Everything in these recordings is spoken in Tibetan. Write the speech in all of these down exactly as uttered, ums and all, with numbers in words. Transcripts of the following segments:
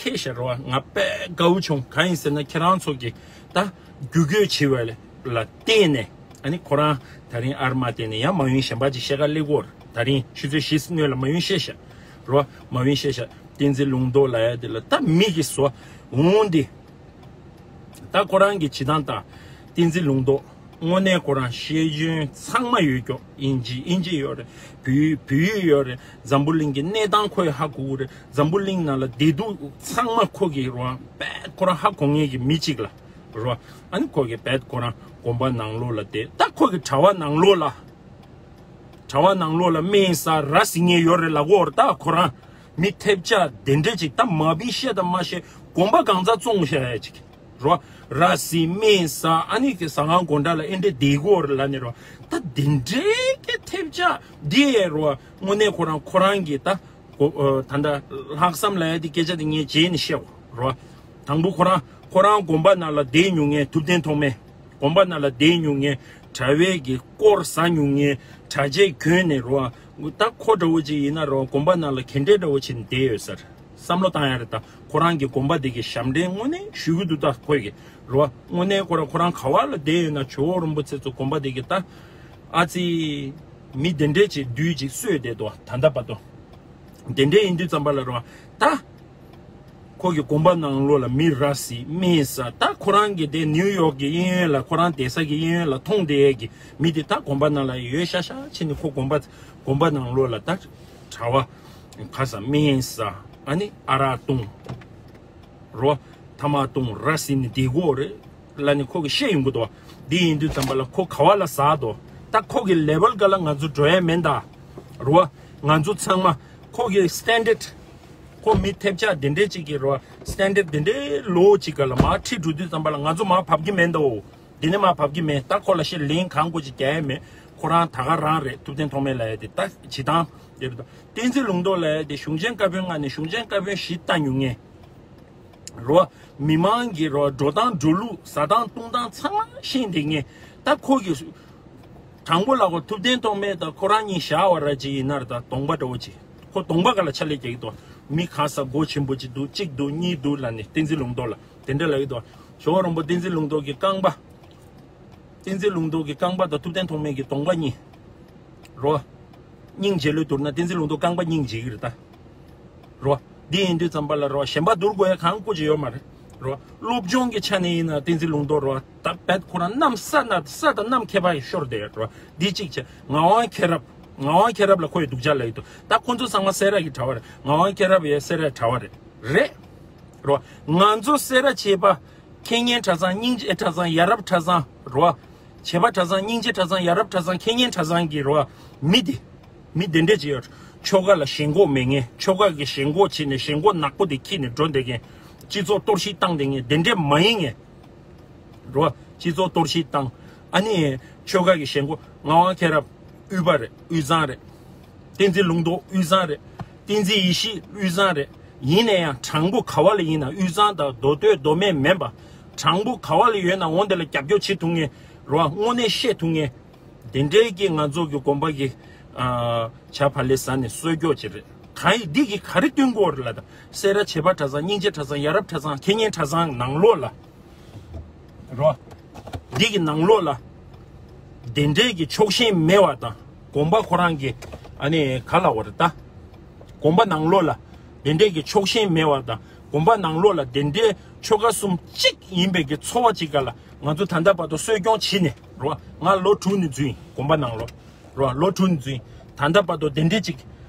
ཁེ་ཤ་རོ། ང་དཔེ་དགའ་བོ་བྱུང་། གང་ཡིན་ཟེར་ན་ཁྱེད་རང་ཚོ་གི་ད་བརྒྱུད་སྐུལ་བྱེད་པ་ལ་བརྟེན་ནས། ཨ་ནི་ཁོ་རང་ད་རིང་ཨར་མ་བརྟེན་ནས་ཡང་མ་ཡུན་གཞན་པ་ཅིག་བཤད་ག་སླེབས་ཀྱི་ཡོད་རེད། ད་རིང་ཆུ་ཚོད་བཞི་སྔོན་ལ་མ་ཡུན་བཤད་ཤག་རོ། མ་ཡུན་བཤད་ཤག་བསྟན་འཛིན་ལུང་རྟོགས་ལབ་ཡ་དེ་ལ་ད་མི་གི་བཟོ་འོང་དེ། ད་ཁོ་རང་གི་བྱེད་སྟངས་དང་། བསྟན་འཛིན་ལུང་རྟོགས་དངོས་གནས་ཁོ་རང་ཤེས་ཡོན་ཚང་མ་ཡོད་ཀྱོག་ཨིན་ཇི་ཨིན་ཇི་ཡོད་རེད། བོད་ཡིག་བོད་ཡིག་ཡོད་རེད། འཛམ་བུ་གླིང་གི་གནས་སྟངས་ཁོས་ཧ་གོ་གི་རེད། འཛམ་བུ་གླིང་ནང་ལ་བདེ་སྡུག་ཚང་མ་ཁོ་གི་རོ། དཔེ་ཁོ་རང་ཧ་གོ་མཁན་གྱི་མི་གཅིག་ལ་རོ། ཨ་ནི་ཁོ་གི་དཔེ་ཁོ་རང་དགོན་པ་ནང་ལོགས་ལ་བསྡད། ད་ཁོ་གི་གྲྭ་པ་ནང་ལོགས་ལ། གྲྭ་པ་ནང་ལོགས་ལ་སྨན་ཟ་ར་ཟ་མཁན་ཡོད་རེད་ལབ་ཀྱི་ཡོད་རེད། ད་ཁོ་རང་མི་ཐེབས་ཆག་དེ་འདྲས་ཅིག་ད་མ་བི་ཤེས་དང་མ་ཤེས་དགོན་པ་གང་ཚ་བཙོང་བཞག་ཡ་ཅིག་རོ། ར་ཟ་སྨན་ཟ་ཨ་ནི་གི་ཟ་ཁང་སྒོ་འགྲམ་ལ་ཨེ་འདྲས་བསྡད་ཀྱི་ཡོད་རེད་ལབ་ནས་རོ། ད་དེ་འདྲས་ཀྱི་ཐེབས་ཆག་འདི་ཡས་རོ། དངོས་གནས་ཁོ་རང་ཁོ་རང་གི་ད་གོ་ཨ་ད་ད་ལྷག་བསམ་ལབ་ཡ་དེ་སྐད་ཆ་དེ་ངས་བརྗེད་ནས་བཤད་གོ་རོ། དང་པོ་ཁོ་རང་ཁོ་རང་དགོན་པ་ནང་ལ་བསྡད་མྱོང་མཁན། ཐུབ་བསྟན་ཐོགས་མེད་དགོན་པ་ནང་ལ་བསྡད་མྱོང་མཁན། གྲྭ་པའི་གི་སྐོར་ཟ་མྱོང་མཁན། གྲྭ་ཆས་གྱོན་ནས་རོ། ད་ཁོ་འདྲ་བོ་ཅིག་ཡིན་ན་རོ། དགོན་པ་ནང་ལ་ག་འདྲས་འདྲ་བོ་བྱས་ནས་བསྡད་ཡོད་ཟེར་བསམ་བློ་བཏང་ཡ་རེད། ད་ཁོ་རང་གི་དགོན་པ་དེ་གི་ཞབས་འདྲེན་དངོས་གནས་ཞུ་གི་འདུག་ད་ཁོས་གི་རོ། དངོས་གནས་ཁོ་རང་ཁོ་རང་ག་བ་ལ་བསྡད་ཡོད་ན། ཇོ་བོ་རིན་པོ་ཆེ་ཚོ་དགོན་པ་དེ་གི་ད་ཨ་ཙི་མི་དེ་འདྲས་ཅིག་བདུད་ཅིག་གསོས་བསྡད་འདུག་ད་ལྟ་བར་དུ། དེ་འདྲས་ཡིན་དུས་ཙམ་པ་ལ་རོ། ད་ཁོ་གི་དགོན་པ་ནང་ལོགས་ལ་མི་ར་ཟ་སྨན་ཟ། ད་ཁོ་རང་གི་དེ་ནིའུ་ཡོག་གི་གཡས་གཡོན་ལ། ཁོ་རང་བསྡད་ས་གི་གཡས་གཡོན་ལ་མཐོང་བསྡད་ཡས་གི་མི་དེ་ད་དགོན་པ་ནང་ལ་ཡོད་ཤག་ཤག་བྱས་ནས། ཁོ་དགོན་པ་དགོན་པ་ནང་ལོགས་ལ་ད་གྲྭ་པ་ཁ་ཟ་སྨན་ཟ། ཨ་ནི་ཨ་རག་བཏུང་རོ། ཐ་མག་བཏུང་། ར་ཟ་ནས་བསྡད་ཀྱི་ཡོད་རེད་ལབ་ནས་ཁོ་གིས་བཤད་ཡོང་གི་འདུག་འདི་ཡིན་དུས་ཙམ་པ་ལ་ཁོ་ག་བ་ལ་ཟག་འདུག་ད་ཁོ་གི་ལེ་ཝལ་ག་ལ་ང་ཚོ་འགྲོ་ཡ་མེད་ད་རོ། ང་ཚོ་ཚང་མ་ཁོ་གི་སི་ཊན་ཌར་ཌི། ཁོ་མི་ཐེབས་ཆག་དེ་འདྲས་ཅིག་གི་རོ། སི་ཊན་ཌར་ཌི་དེ་འདྲས་ལོ་ཅིག་ག་ལ་མར་ཁྲིད་འགྲོ་དུས་ཙམ་པ་ལ་ང་ཚོ་མར་བབས་ཀྱི་མེད་འདུག་འདི་ནས་མར་བབས་ཀྱི་མེད། ད་ཁོ་ལ་ཤེས་ལན་གང་དགོས་ཅིག་རྒྱག་ཡ་མེད། ཁོ་རང་ད་ག་རང་རེད། ཐུབ་བསྟན་ཐོགས་མེད་ལབ་ཡ་དེ། ད་བྱེད་སྟངས་དེ་རེད། ད་བསྟན་འཛིན་ལུང་རྟོགས་ལབ་ཡ་དེ་གཞུང་ཆེན་བཀའ་བོད་ལྔ་ནས་གཞུང་ཆེན་བཀའ་བོད་བཞི་ལྟ་མྱོང་མཁན་རོ། མི་མང་གི་རོ། འགྲོ་སྟངས་འགྲོ་ལུགས། ཟ་སྟངས་བཏུང་སྟངས་ཚང་མ་ཤེས་བསྡད་མཁན། ད་ཁོ་གི་དྲང་པོ་ལབ་དགོས། ཐུབ་བསྟན་ཐོགས་མེད་དང་ཁོ་རང་གཉིས་བཞག་པ་ར་ཅིག་ཡིན་ན་ར། ད་གདོང་པ་འདྲ་བོ་ཅིག་ཁོ་གདོང་པ་ག་ལ་ཕྱག་ལས་རྒྱག་གི་འདུག་མི་ག་ས་མགོ་ཆེན་པོ་ཅིག་འདུག་གཅིག་འདུག་གཉིས་འདུག་ལབ་ནས་བསྟན་འཛིན་ལུང་རྟོགས་ལ་དེ་འདྲ་ལབ་ཀྱི་འདུག་ཇོ་བོ་རིན་པོ་བསྟན་འཛིན་ལུང་རྟོགས་ཀྱི་རྐང་པ། བསྟན་འཛིན་ལུང་རྟོགས་ཀྱི་རྐང་པ་དང་ཐུབ་བསྟན་ཐོགས་མེད་ཀྱི་གདོང་པ་གཉིས་རོ། སྙིང་རྗེ་ལོས་བསྡུར་ན་བསྟན་འཛིན་ལུང་རྟོགས་རྐང་པ་སྙིང་རྗེ་གི་རེད་ད་རོ། འདི་ཡིན་དུས་ཙམ་པ་ལ་རོ། གཞན་པ་བསྡུར་དགོས་ཡ་གང་དགོས་ཀྱི་ཡོད་མ་རེད་རོ། སློབ་སྦྱོང་གི་ཆ་ནས་ཡིན་ན་བསྟན་འཛིན་ལུང་རྟོགས་རོ། ད་བད་ཁོ་རང་གནམ་ས་ན་ས་དང་གནམ་ཁྱད་པར་ཤོར་བསྡད་ཡོད་རོ། འདི་གཅིག་བྱས། ངག་དབང་མཁྱེན་རབ། ངག་དབང་མཁྱེན་རབ་ལ་ཁོ་ཡི་སྡུག་ཅག་ལབ་ཀྱི་འདུག་ད་ཁོ་ཚོ་ཚང་མ་སེ་ར་གི་གྲྭ་པ་རེད། ངག་དབང་མཁྱེན་རབ་ཡ་སེ་ར་གྲྭ་པ་རེད། རེད་རོ། ང་ཚོ་སེ་ར་བྱེས་པ་མཁས་སྙན་གྲྭ་ཚང་། སྙིང་རྗེ་གྲྭ་ཚང་། ཡ་རབས་གྲྭ་ཚང་རོ། བྱེས་པ་གྲྭ་ཚང་། སྙིང་རྗེ་གྲྭ་ཚང་། ཡ་རབས་གྲྭ་ཚང་། མཁས་སྙན་གྲྭ་ཚང་གི་རོ། མི་འདི་མི་དེ་འདྲས་ཅིག་ཡོད། ཆོལ་ཁ་ལ་ཞེན་ཁོག་མེད་མཁན། ཆོལ་ཁ་གི་ཞེན་ཁོག་བྱས་ནས་ཞེན་ཁོག་ནག་པོ་དེ་འཁྱེར་ནས་འགྲོ་བསྡད་མཁན། སྤྱི་ཚོགས་གཏོར་བཤིག་བཏང་བསྡད་མཁན་དེ་འདྲས་མ་ཡིན་མཁན་རོ། སྤྱི་ཚོགས་གཏོར་བཤིག་བཏང་། ཨ་ནི་ཆོལ་ཁ་གི་ཞེན་ཁོག་ངག་དབང་མཁྱེན་རབ་དབུས་པ་རེད། དབུས་གཙང་རེད། བསྟན་འཛིན་ལུང་རྟོགས་དབུས་གཙང་རེད། བསྟན་འཛིན་ཡེ་ཤེས་དབུས་གཙང་རེད། ཡིན་ན་ཡང་དྲང་པོ་ག་བ་ལ་ཡིན་ན། དབུས་གཙང་དང་མདོ་སྟོད་མདོ་སྨད་མིན་པ། དྲང་པོ་ག་བ་ལ་ཡོད་ན་འོང་དེ་ལ་རྒྱབ་སྐྱོར་བྱེད་ཐུབ་མཁན་རོ། དངོས་གནས་བཤད་ཐུབ་མཁན་དེ་འདྲའི་གི་ང་ཚོ་གི་དགོན་པ་གི་ཨ་ཇ་བག་ལེབ་ཟ་ནས་གསོལ་སྐྱོག་ཅིག་རེད། གང་ཡིན་འདི་གི་ག་རེ་སྟོན་དགོས་རེད་ལ། ད་སེ་ར་བྱེས་པ་གྲྭ་ཚང་། སྙིང་རྗེ་གྲྭ་ཚང་། ཡ་རབས་གྲྭ་ཚང་། མཁས་སྙན་གྲྭ་ཚང་ནང་ལོགས་ལ་རོ། འདི་གི་ནང་ལོགས་ལ་དེ་འདྲའི་གི་ཕྱོགས་ཞེན་མེད་པ་དང་། དགོན་པ་ཁོ་རང་གི་ཨ་ནི་ག་ལབ་དགོས་རེད་ད། དགོན་པ་ནང་ལོགས་ལ་དེ་འདྲའི་གི་ཕྱོགས་ཞེན་མེད་པ་དང་། དགོན་པ་ནང་ལོགས་ལ་དེ་འདྲའི་ཆོལ་ཁ་གསུམ་གཅིག་ཡིན་པའི་གི་ཚོར་བ་ཅིག་ག་ལ་ང་ཚོ་ད་ལྟ་བར་དུ་གསོ་སྐྱོང་བྱས་ནས་རོ། ང་ལོ་དྲུག་ནས་འཛུལ་ཡིན་དགོན་པ་ནང་ལོགས་རོ། ལོ་དྲུག་ནས་འཛུལ་ཡིན། ད་ལྟ་བར་དུ་དེ་འདྲའི་ཅིག་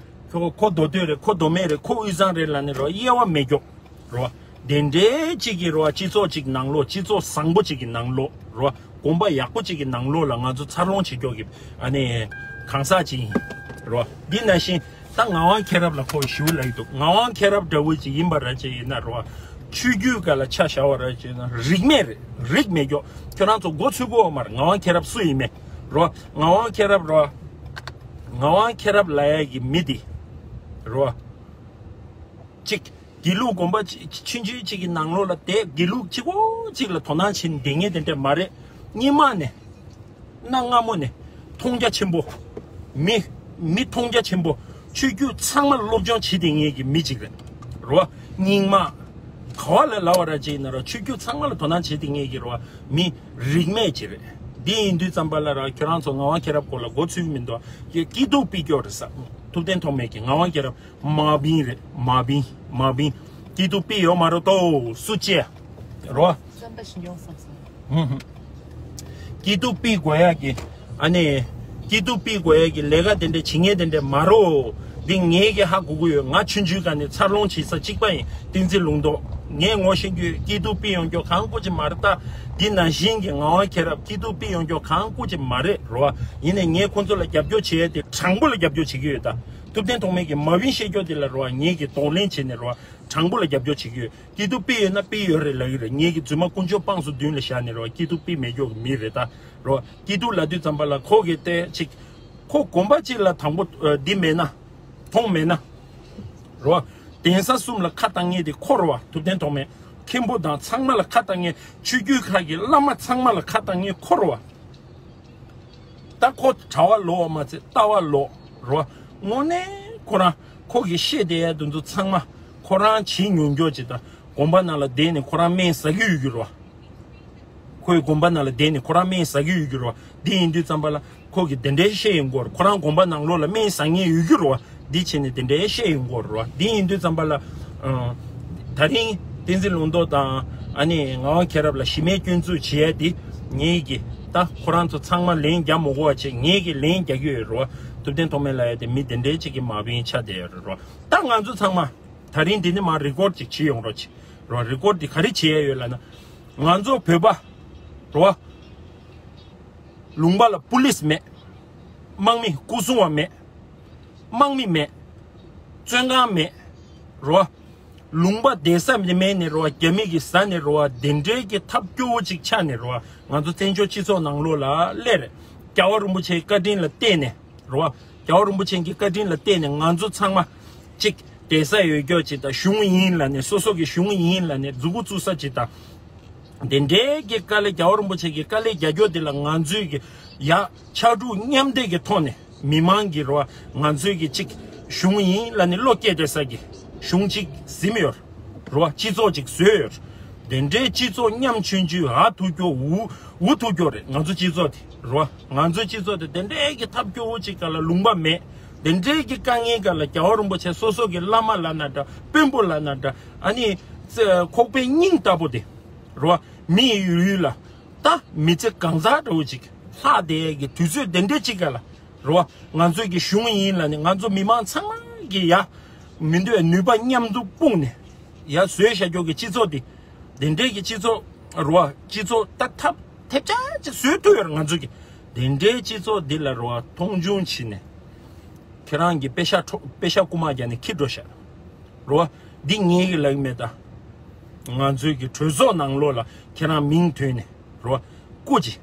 ཁོ་ཁོ་མདོ་སྟོད་རེད། ཁོ་མདོ་སྨད་རེད། ཁོ་དབུས་གཙང་རེད་ལབ་ནས་རོ། དབྱེ་བ་མེད་ཀྱོག་རོ། དེ་འདྲའི་ཅིག་གི་རོ། སྤྱི་ཚོགས་ཅིག་ནང་ལོགས། སྤྱི་ཚོགས་བཟང་པོ་ཅིག་གི་ནང་ལོགས་རོ། དགོན་པ་ཡག་པོ་ཅིག་གི་ནང་ལོགས་ལ་ང་ཚོ་འཚར་ལོངས་བྱེད་ཀྱོག་གི་ཨ་ནི་གང་ཟག་ཅིག་ཡིན་རོ། འདི་ནང་བཞིན་ད་ངག་དབང་མཁྱེན་རབ་ལ་ཁོ་ཞུ་ལབ་ཀྱི་འདུག་ངག་དབང་མཁྱེན་རབ་འདྲ་བོ་ཅིག་ཡིན་པ་ར་ཅིག་ཡིན་ན་རོ། ཆོས་བརྒྱུད་སྒང་ལ་ཆ་བཞག་པ་ར་ཅིག་ཡིན་ན་རིས་མེད་རེད། རིས་མེད་ཀྱོག་ཁྱོད་རང་ཚོ་མགོ་ཚོས་ཀྱི་ཡོད་མ་རེད། ངག་དབང་མཁྱེན་རབ་སུ་ཡིན་མིན་རོ། ངག་དབང་མཁྱེན་རབ་རོ། ངག་དབང་མཁྱེན་རབ་ལབ་ཡ་གི་མི་འདི་རོ། གཅིག་དགེ་ལུགས་དགོན་པ་ཆུང་ཆུང་གཅིག་གི་ནང་ལོགས་ལ་བསྡད། དགེ་ལུགས་གཅིག་པོ་གཅིག་ལ་དོ་སྣང་བྱེད་བསྡད་མཁན་དེ་འདྲ་མ་རེད། སྔོན་མ་ནས་གནའ་སྔ་མོ་ནས་མཐོང་རྒྱ་ཆེན་པོ། མི་མི་མཐོང་རྒྱ་ཆེན་པོ། ཆོས་བརྒྱུད་ཚང་མ་སློབ་སྦྱོང་བྱེད་བསྡད་མཁན་གྱི་མི་གཅིག་རེད་རོ། རྙིང་མ་ ག་བ་ལ་ལབ་པ་ར་ཅིག་ཡིན་ན་ར་ཆོས་བརྒྱུད་ཚང་མ་ལ་དོ་སྣང་བྱེད་དེ་ངེད་ཀྱི་ར་བ་མི་རིགས་མེད་ཅིག་རེད། འདི་ཡིན་དུས་ཙམ་པ་ལ་ར་ཁྱོད་རང་ཚོ་ངག་དབང་མཁྱེན་རབ་སྐོར་ལ་མགོ་ཚོས་ཀྱི་མི་འདུག་ཀྱི་སྐྱིད་སྡུག་པི་སྐྱོ་རེད་ས། ཐུབ་བསྟན་ཐོགས་མེད་ཀྱི་ངག་དབང་མཁྱེན་རབ་མ་བིན་རེད། མ་བིན་མ་བིན། སྐྱིད་སྡུག་པི་ཡོད་མ་རེད་དོ་སུ་ཅེ་ར་བ། བསམ་པ་ཞིག་ཡོང་བསམ་སོང་། ཧུམ་ཧུམ། སྐྱིད་སྡུག་པི་དགོས་ཡག་གི། ཨ་ནི། སྐྱིད་སྡུག་པི་དགོས་ཡག་གི་ལས་ཀ་དེ་འདྲ་བྱེད་མཁན་དེ་འདྲ་མ་རོ། འདི་ངས་ཀྱི་ཧ་གོ་གི་ཡོད། ང་ཆུང་ཆུང་ག་ནས་འཚར་ལོངས་བྱེད་ས་གཅིག་པ་ཡིན། བསྟན་འཛིན་ལུང་རྟོགས། ངས་ངོ་ཤེས་རྒྱུ་སྐྱིད་སྡུག་པི་ཡོང་རྒྱུ་གང་སྐུ་ཅི་མ་རེད་ད། འདི་ནང་བཞིན་གྱི་ངག་དབང་མཁྱེན་རབ་སྐྱིད་སྡུག་པི་ཡོང་རྒྱུ་གང་སྐུ་ཅི་མ་རེད་རོ། ཡིན་ནས་ངས་ཁོང་ཚོ་ལ་རྒྱབ་སྐྱོར་བྱེད་ཡ་དེ་དྲང་པོ་ལ་རྒྱབ་སྐྱོར་བྱེད་ཀྱི་ཡོད་ད། ཐུབ་བསྟན་ཐོགས་མེད་ཀྱི་མ་བིན་བཤད་རྒྱུ་དེ་ལ་རོ་ངས་ཀྱི་གདོང་ལེན་བྱས་ནས་རོ། དྲང་པོ་ལ་རྒྱབ་སྐྱོར་བྱེད་ཀྱི་ཡོད། སྐྱིད་སྡུག་པི་ཡོད་ན་པི་ཡོད་རེད་ལབ་ཀྱི་རེད། ངེད་ཀྱི་རྫུན་མ་དཀོན་མཆོག་དཔངས་སུ་མདུན་ལ་བཞག་ནས་རེད་བ། སྐྱིད་སྡུག་པི་མེད་ཀྱོག་གི་མི་རེད་ད། རེད་བ། སྐྱིད་སྡུག་ལབ་དུས་ཙམ་པ་ལ་ཁོ་གི་ལྟས་ཅིག་ཁོ་དགོན་པ་གཅིག་ལ་དང་པོ་ཨ་འདི་མེད་ན། མཐོང་མེད་ན། རེད་བ། གདན་ས་གསུམ་ལ་ཁ་བཏང་མཁན་དེ་ཁོ་རེད་བ། ཐུབ་བསྟན་ཐོགས་མེད། མཁན་པོ་དང་ཚང་མ་ལ་ཁ་བཏང་མཁན། ཆོས་བརྒྱུད་ཁག་གི་བླ་མ་ཚང་མ་ལ་ཁ་བཏང་མཁན་ཁོ་རེད་བ། ད་ཁོ་གྲྭ་བ་ལོག་པ་མ་ཚད་ལྟ་བ་ལོག་རོ། དངོས་གནས་ཁོ་རང་ཁོ་གིས་བཤད་བསྡད་ཡ་དེ་ཚོ་ཚང་མ་ཁོ་རང་བྱེད་མྱོང་རྒྱུ་ཅིག་དང་དགོན་པ་ནང་ལ་བསྡད་ནས་ཁོ་རང་སྨན་ཟ་གི་ཡོད་རྒྱུ་རོ། ཁོའི་དགོན་པ་ནང་ལ་བསྡད་ནས་ཁོ་རང་སྨན་ཟ་གི་ཡོད་རྒྱུ་རོ། འདི་ཡིན་དུས་ཙམ་པ་ལ་ཁོ་གིས་དེ་འདྲའི་བཤད་ཡོང་གི་ཡོད་རེད། ཁོ་རང་དགོན་པ་ནང་ལོགས་ལ་སྨན་ཟ་མཁན་ཡོད་རྒྱུ་རོ། འདི་བྱས་ནས་དེ་འདྲའི་བཤད་ཡོང་གི་ཡོད་རེད། འདི་ཡིན་དུས་ཙམ་པ་ལ་ཨ། ད་རིང་བསྟན་འཛིན་ལུང་རྟོགས་དང་ཨ་ནི་ངག་དབང་མཁྱེན་རབ་ལ་གཞི་མེད་སྐྱོན་འཛུགས་བྱེད་ཡ་དེ་ངེད་ཀྱིས་ད་ཁོ་རང་ཚོ་ཚང་མ་ལན་རྒྱག་མ་དགོས་པ་བྱས་ངེད་ཀྱིས་ལན་རྒྱག་གི་ཡོད་རེད་བ། ཐུབ་བསྟན་ཐོགས་མེད་ལབ་ཡ་དེ་མི་དེ་འདྲའི་ཅིག་གི་མ་བིན་ཆགས་བསྡད་ཡོད་རེད་བ། ད་ང་ཚོ་ཚང་མ་ད་རིང་འདི་ནས་མར་རི་ཀོར་ཌི་ཅིག་བྱེད་ཡོང་རོགས་བྱེད་རེད་བ། རི་ཀོར་ཌི་འདི་ག་རེ་བྱེད་ཡ་ཡོད་ལབ་ན། ང་ཚོ་བོད་པ་རེད་བ། ལུང་པ་ལ་པུ་ལིས་མེད། དམག་མི་སྐུ་སྲུང་བ་མེད། དམག་མི་མེད། བཙོན་ཁང་མེད། རེད་བ། ལུང་པ་བསྡད་ས་མེད་ནས་རེད་བ། རྒྱ་མི་གི་ཟ་ནས་རེད་བ། དེ་འདྲའི་གི་ཐབས་སྐྱོ་བོ་ཅིག་ཆགས་ནས་རེད་བ། ང་ཚོ་བཙན་བྱོལ་སྤྱི་ཚོགས་ནང་ལོགས་ལ་སླེབས་རེད། རྒྱལ་བ་རིན་པོ་ཆེའི་བཀའ་དྲིན་ལ་བརྟེན་ནས་རེད་བ། རྒྱལ་བ་རིན་པོ་ཆེ་གི་བཀའ་དྲིན་ལ་བརྟེན་ནས་ང་ཚོ་ཚང་མ་ཅིག་བསྡད་ས་ཡོད་རྒྱུ་ཅིག་དང་གཞུང་ཡིན་ལབ་ནས་སོ་སོ་གི་གཞུང་ཡིན་ལབ་ནས་མཛུ་གུ་བཙུགས་ས་ཅིག་དང་། དེ་འདྲའི་གི་དཀའ་ལས་རྒྱལ་བ་རིན་པོ་ཆེ་གི་དཀའ་ལས་རྒྱག་རྒྱུ་དེ་ལ་ང་ཚོས་གི་ཡ་ཕྱར་གྲུ་མཉམ་འདེགས་ཀྱི་ཐོག་ནས་མི་མང་གི་རེད་བ། ང་ཚོས་གི་ཅིག་གཞུང་ཡིན་ལབ་ནས་བློ་སྐྱེད་བསྡད་ས་གི་གཞུང་ཅིག་ཟིན་ཡོད་རེད་བ། སྤྱི་ཚོགས་ཅིག་བཟོས་ཡོད་རེད། དེ་འདྲའི་སྤྱི་ཚོགས་ཉམ་ཆུང་ཆུང་ཨ་ཐུག་སྐྱོ་འུ་འུ་ཐུག་སྐྱོ་རེད། ང་ཚོ་སྤྱི་ཚོགས་དེ་རེད་བ། ང་ཚོའི་སྤྱི་ཚོགས་དེ་དེ་འདྲའི་གི་ཐབས་སྐྱོ་བོ་ཅིག་ག་ལ་ལུང་པ་མེད། དེ་འདྲའི་གི་དཀའ་ངལ་ག་ལ་རྒྱལ་བ་རིན་པོ་ཆེ་སོ་སོ་གི་བླ་མ་ལབ་ན་འདྲ། དཔོན་པོ་ལབ་ན་འདྲ། ཨ་ནི་ཁོག་པའི་སྙིང་ལྟ་བུ་དེ་རེད་བ། མི་ཡི་ཡུལ་ལ་ད་མི་ཚེ་གང་ཟག་འདྲ་བོ་ཅིག་ལྷག་བསྡད་ཡས་ཀྱི་དུས་ཚོད་དེ་འདྲའི་ཅིག་ག་ལ་རེད་བ། ང་ཚོའི་གི་གཞུང་ཡིན་ལབ་ནས་ང་ཚོ་མི་མང་ཚང་མ་གི་ཡ་མི་འདོད་ནུས་པ་མཉམ་དུ་སྤུངས་ནས་ཡ་བཟོས་བཞག་རྒྱུ་གི་སྤྱི་ཚོགས་འདི། དེ་འདྲའི་གི་སྤྱི་ཚོགས་རེད་བ། སྤྱི་ཚོགས་ད་ཐབས་ཐེབས་ཆག་ཅིག་བཟོས་ཐུབ་ཡོད་རེད་ང་ཚོ་གི། དེ་འདྲའི་སྤྱི་ཚོགས་འདི་ལ་རེད་བ་མཐོང་ཆུང་བྱས་ནས། ཁྱེད་རང་གི་པེ་ཤ་འཕྲོ་པེ་ཤ་རྐུ་མ་རྒྱག་ནས་ཁྱི་འགྲོ་ཤག་རེད་བ། འདི་ངེད་ཀྱི་ལབ་ཀྱི་མེད་ད། ང་ཚོའི་གི་གྲོས་ཚོགས་ནང་ལོགས་ལ་ཁྱེད་རང་མིང་ཐོན་ནས་རེད་བ། སྐུ་མཁྱེན།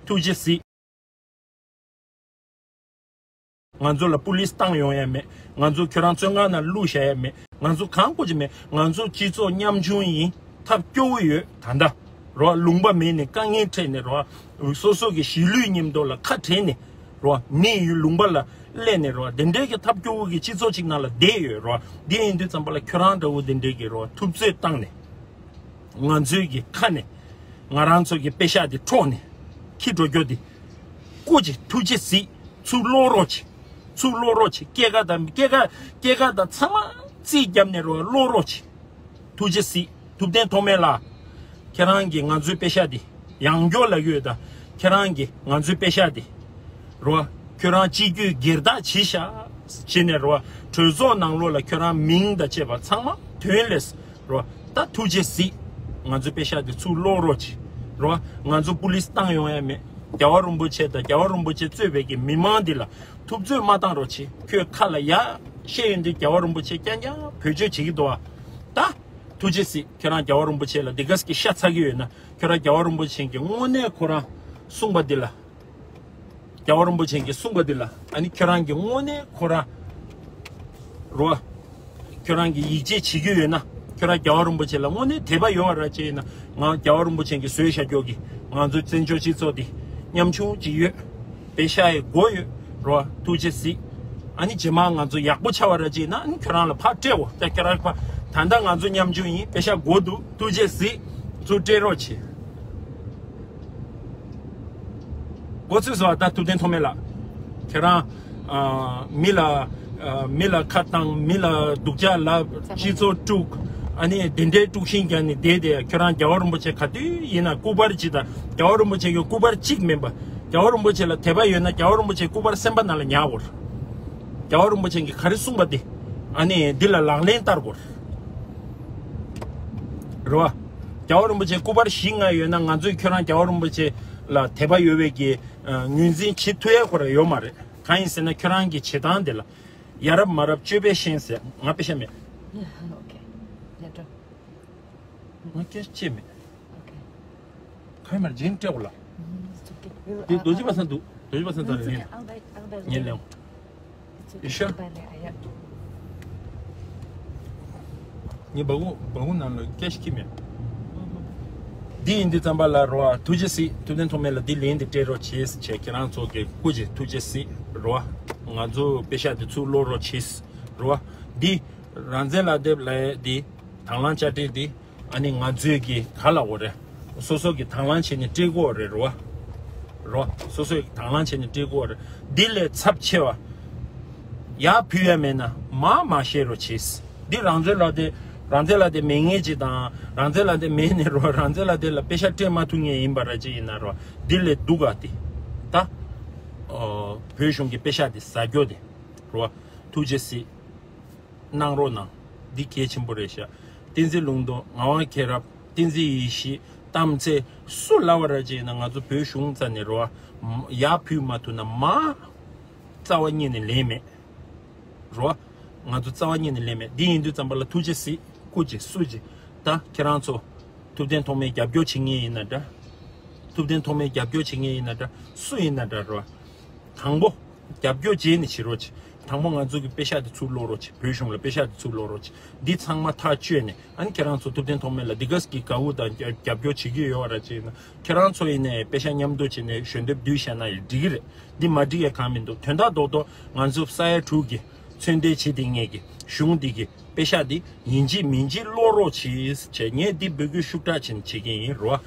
ཐུགས་རྗེ་གཟིགས། ང་ཚོ་ལ་པུ་ལིས་བཏང་ཡོང་ཡ་མེད། ང་ཚོ་ཁྱོད་རང་བཙོན་ཁང་ནང་བླུགས་བཞག་ཡ་མེད། ང་ཚོ་གང་དགོས་ཀྱི་མེད། ང་ཚོ་སྤྱི་ཚོགས་ཉམ་ཆུང་ཡིན། ཐབས་སྐྱོ་བོ་ཡོད་ད་ལྟ། རོ། ལུང་པ་མེད་ནས་དཀའ་ངལ་འཕྲད་ནས་རོ། སོ་སོ་གི་གཞིས་ལུས་མཉམ་དུ་ལ་ཁ་བྲལ་ནས་རོ། མི་ཡི་ལུང་པ་ལ་སླེབས་ནས་རོ། དེ་འདྲའི་གི་ཐབས་སྐྱོ་བོ་གི་སྤྱི་ཚོགས་ཅིག་ནང་ལ་བསྡད་ཡོད་རོ། འདི་ཡིན་དུས་ཙམ་པ་ལ་ཁྱོད་རང་འདྲ་བོ་དེ་འདྲའི་གི་རོ་ཐུབ་ཚོད་བཏང་ནས། ང་ཚོའི་གི་ཁ་ནས་ང་རང་ཚོ་གི་པེ་ཤག་དེ་འཕྲོག་ནས་ཁྱི་འགྲོ་རྒྱུ་དེ། སྐུ་མཁྱེན་ཐུགས་རྗེ་གཟིགས། ཚུར་ལོག་རོགས་བྱེད། ཚུར་ལོག་རོགས་བྱེད། སྐྱེས་སྐར་དང་སྐྱེས་སྐར་སྐྱེས་སྐར་དང་ཚང་མ་རྩིས་བརྒྱབ་ནས་རོ་ལོག་རོགས་བྱེད། ཐུགས་རྗེ་གཟིགས། ཐུབ་བསྟན་ཐོགས་མེད་ལགས། ཁྱེད་རང་གིས་ང་ཚོའི་པེ་ཤག་དེ་ཡང་སྐྱར་ལབ་ཡོད་ད། ཁྱེད་རང་གིས་ང་ཚོའི་པེ་ཤག་དེ་རོ། ཁྱོད་རང་སྤྱི་རྒྱུ་སྒེར་བདག་བྱེད་ཤག་བྱས་ནས་རོ། གྲོས་ཚོགས་ནང་ལོགས་ལ་ཁྱོད་རང་མིང་དང་བཅས་པ་ཚང་མ་ཐོན་ལས། རོ། ད་ཐུགས་རྗེ་གཟིགས། ང་ཚོའི་པེ་ཤག་དེ་ཚུར་སློག་རོགས་གྱིས། རོ། ང་ཚོ་པུ་ལིས་བཏང་ཡོང་ཡ་མེད། རྒྱལ་བ་རིན་པོ་ཆེ་དང་རྒྱལ་བ་རིན་པོ་ཆེ་གཙོས་པའི་གི་མི་མང་འདི་ལ་ཐུབ་ཚོད་མ་བཏང་རོགས་གྱིས། ཁྱོད་ཁ་ལ་ཡ་བཤད་ཡོང་དུས་རྒྱལ་བ་རིན་པོ་ཆེ་རྐྱང་རྐྱང་བེད་སྤྱོད་བྱེད་ཀྱི་འདུག་ཨ། ད་ཐུགས་རྗེ་གཟིགས། ཁྱོད་རང་རྒྱལ་བ་རིན་པོ་ཆེ་ལ་འདི་ག་ཟིག་གི་ཤ་ཚ་གི་ཡོད་ན་ཁྱོད་རང་རྒྱལ་བ་རིན་པོ་ཆེ་གི་དངོས་གནས་ཁོ་རང་གསུངས་པ་འདི་ལ། རྒྱལ་བ་རིན་པོ་ཆེ་གིས་གསུངས་པ་འདི་ལ་ཨ་ནི་ཁྱོད་རང་གིས་དངོས་གནས་ཁོ་རང་རོ། ཁྱོད་རང་གིས་ཡིད་ཆེས་བྱེད་རྒྱུ་ཡོད་ན་ཁྱོད་རང་རྒྱལ་བ་རིན་པོ་ཆེ་ལ་དངོས་གནས་དད་པ་ཡོད་པ་ར་ཅིག་ཡིན་ན་ང་རྒྱལ་བ་རིན་པོ་ཆེ་གིས་བཟོས་བཞག་རྒྱུ་གི་ང་ཚོའི་བཙན་བྱོལ་སྤྱི་ཚོགས་འདི་ཉམ་ཆུང་ཅིག་ཡོད། པེ་ཤག་ཡི་སྒོ་ཡོད་རོ། ཐུགས་རྗེ་གཟིགས། ཨ་ནི་རྗེས་མ་ང་ཚོ་ཡག་པོ་ཆགས་པ་ར་ཅིག་ཡིན་ན་ཨ་ནི་ཁྱོད་རང་ལ་ཕར་སྤྲད་འོ་ད་ཁྱོད་རང་ཕར་ད་ ད་ལྟ་ང་ཚོ་མཉམ་ཞུགས་ཡིན། པེ་ཤག་དགོས་འདུག་ཐུགས་རྗེ་གཟིགས། ཚུར་སྤྲད་རོགས་བྱེད། འགོ་ཚུགས་སོང་། ད་ཐུབ་བསྟན་ཐོགས་མེད་ལགས། ཁྱེད་རང་ཨ་མི་ལ་ཨ་མི་ལ་ཁ་བཏང་། མི་ལ་སྡུག་ཅག་ལབ། སྤྱི་ཚོགས་དཀྲུགས། ཨ་ནི་དེ་འདྲའི་དཀྲུགས་ཤིང་རྒྱག་ནས་བསྡད་དེ། ཁྱོད་རང་རྒྱལ་བ་རིན་པོ་ཆེ་ག་དུས་ཡིན་ན་སྐུ་པར་གཅིག་དང་། རྒྱལ་བ་རིན་པོ་ཆེ་གི་སྐུ་པར་གཅིག་མིན་པ། རྒྱལ་བ་རིན་པོ་ཆེ་ལ་དད་པ་ཡོད་ན་རྒྱལ་བ་རིན་པོ་ཆེའི་སྐུ་པར་སེམས་པ་ནང་ལ་ཉར་དགོས། རྒྱལ་བ་རིན་པོ་ཆེ་གིས་ག་རེ་གསུངས་པ་དེ། ཨ་ནི་འདི་ལ་ལག་ལེན་བསྟར་དགོས། རེད་བ། རྒྱལ་བ་རིན་པོ་ཆེ་སྐུ་པར་བཞི་ལྔ་ཡོད་ན། ང་ཚོས་ཁྱོད་རང་རྒྱལ་བ་རིན་པོ་ཆེ་ལ་དད་པ་ཡོད་པའི་གི་ཨ་ངོས་འཛིན་བྱེད་ཐུབ་ཡ་ཁོ་རང་ཡོད་མ་རེད། གང་ཡིན་ཟེར་ན་ཁྱོད་རང་གི་བྱེད་སྟངས་དེ་ལ་ཡ་རབས་མ་རབས་སྤྱོད་པས་ཤེས་ཟེར། ང་པེ་ཤ་མེད། ཡ་ཨོ་ཁེ། ལེབ་ཀྲོབ། ང་སྐད་ཆ་བཤད་མེད། ཨོ་ཁེ། ག་ཡིན་མར་ཇིན་སྤྲད་གོ་ལ། ཨུམ། It's okay. We'll, དེ་uh, རྡོ་རྗེ་པ་སངས་འདུག་རྡོ་རྗེ་པ་སངས་ད་ལེན། I'll buy, I'll buy ངས་ལེན། It's okay. ཡེ་ཤ། Bye, bye, yeah. ངས་སྦ་ཁུག་སྦ་ཁུག་ནང་ལ་སྐད་ཆ་ཁྱེར་མེད། འདི་ཡིན་དུས་ཙམ་པ་ལ་རོ་ཨ་ཐུགས་རྗེ་གཟིགས། ཐུབ་བསྟན་ཐོགས་མེད་ལ་འདི་ལན་འདི་སྤྲད་རོགས་བྱེད་ཟེར། ཁྱེད་རང་ཚོ་གི་སྐུ་མཁྱེན་ཐུགས་རྗེ་གཟིགས་རོ་ཨ། ང་ཚོ་པེ་ཤག་འདི་ཚུར་སློག་རོགས་བྱེད་རོ་ཨ། འདི་རང་བཙན་ལག་དེབ་ལ་འདི་དང་བླངས་དཔྱ་ཁྲལ་འདི། ཨ་ནི་ང་ཚོས་ཀྱི་ག་ལ་འོ་རེད། སོ་སོ་གི་དང་བླངས་བྱས་ནས་སྤྲད་དགོས་རེད་རོ། རོ། སོ་སོ་གི་དང་བླངས་བྱས་ནས་སྤྲད་དགོས་རེད། འདི་ལས་ཚབས་ཆེ་བ། ཡར་ཕུལ་ཡ་མེད་ན་མར་མ་བཤད་རོགས་བྱེད། འདི་རང་བཙན་ལག་དེབ། རང་བཙན་ལག་དེབ་མེད་མཁན་ཅིག་དང་། རང་བཙན་ལག་དེབ་མེད་ནས་རོ། རང་བཙན་ལག་དེབ་ལ་པེ་ཤག་སྤྲད་མ་ཐུབ་མཁན་ཡིན་པ་ར་ཅིག་ཡིན་ན་རོ། འདི་ལས་སྡུག་ག་དེ། ད། ཨོ། བོད་གཞུང་གི་པེ་ཤག་དེ་ཟ་རྒྱུ་དེ། རོ། ཐུགས་རྗེ་གཟིགས། གནང་རོགས་གནང་། འདི་གལ་ཆེན་པོ་རེད་ཤག་བསྟན་འཛིན་ལུང་རྟོགས། ངག་དབང་མཁྱེན་རབ། བསྟན་འཛིན་ཡེ་ཤེས། རྟ་མཚེས། སུ་ལབ་པ་ར་ཅིག་ཡིན་ན་ང་ཚོ་བོད་གཞུང་རྩ་ནས་རོ། ཡར་ཕུལ་མ་ཐུབ་ན་མར་རྩ་བ་ཉིད་ནས་ལེན་མེད། རོ། ང་ཚོ་རྩ་བ་ཉིད་ནས་ལེན་མེད། འདི་ཡིན་དུས་ཙམ་པ་ལ་ཐུགས་རྗེ་གཟིགས། སྐུ་མཁྱེན། སུ་མཁྱེན། ད་ཁྱེད་རང་ཚོ་ཐུབ་བསྟན་ཐོགས་མེད་རྒྱབ་སྐྱོར་བྱེད་མཁན་ཡིན་ན་འདྲ། ཐུབ་བསྟན་ཐོགས་མེད་རྒྱབ་སྐྱོར་བྱེད་མཁན་ཡིན་ན་འདྲ། སུ་ཡིན་ན་འདྲ་རོ། དང་པོ། རྒྱབ་སྐྱོར་བྱས་ནས་བྱེད་རོགས་བྱེད། དང་པོ་ང་ཚོ་གི་པེ་ཤག་དེ་ཚུར་སློག་རོགས་བྱེད། བོད་གཞུང་ལ་པེ་ཤག་དེ་ཚུར་སློག་རོགས་བྱེད། འདི་ཚང་མ་ཐག་གཅོད་ནས། ཨ་ནི་ཁྱེད་རང་ཚོ་ཐུབ་བསྟན་ཐོགས་མེད་ལ་འདི་ག་ཟིག་གི་དགའ་བོ་དང་རྒྱབ་སྐྱོར་བྱེད་ཀྱི་ཡོད་པ་ར་ཅིག་ཡིན་ན། ཁྱེད་རང་ཚོ་ཡིན་ནའི་པེ་ཤག་མཉམ་དུ་བྱས་ནས་ཞལ་འདེབས་བསྡུས་བཞག་ན་ཡང་འགྲིག་གི་རེད། འདི་མ་འགྲིག་ཡ་གང་མི་འདུག་དོན་དག་རྡོག་རྡོག་ང་ཚོ་ས་ཡ་དྲུག་གི་ཚོད་འདེད་བྱེད་དེ་ངེད་ཀྱི་གཞུང་འདི་གི་པེ་ཤག་འདི་ཡིན་གཅིག་མིན་གཅིག་སློག་རོགས་བྱེད་བྱས། ངས་འདི་འབོད་སྐུལ་ཤུགས་དྲག་བྱས་ནས་བྱེད་ཀྱི་ཡིན་རོ།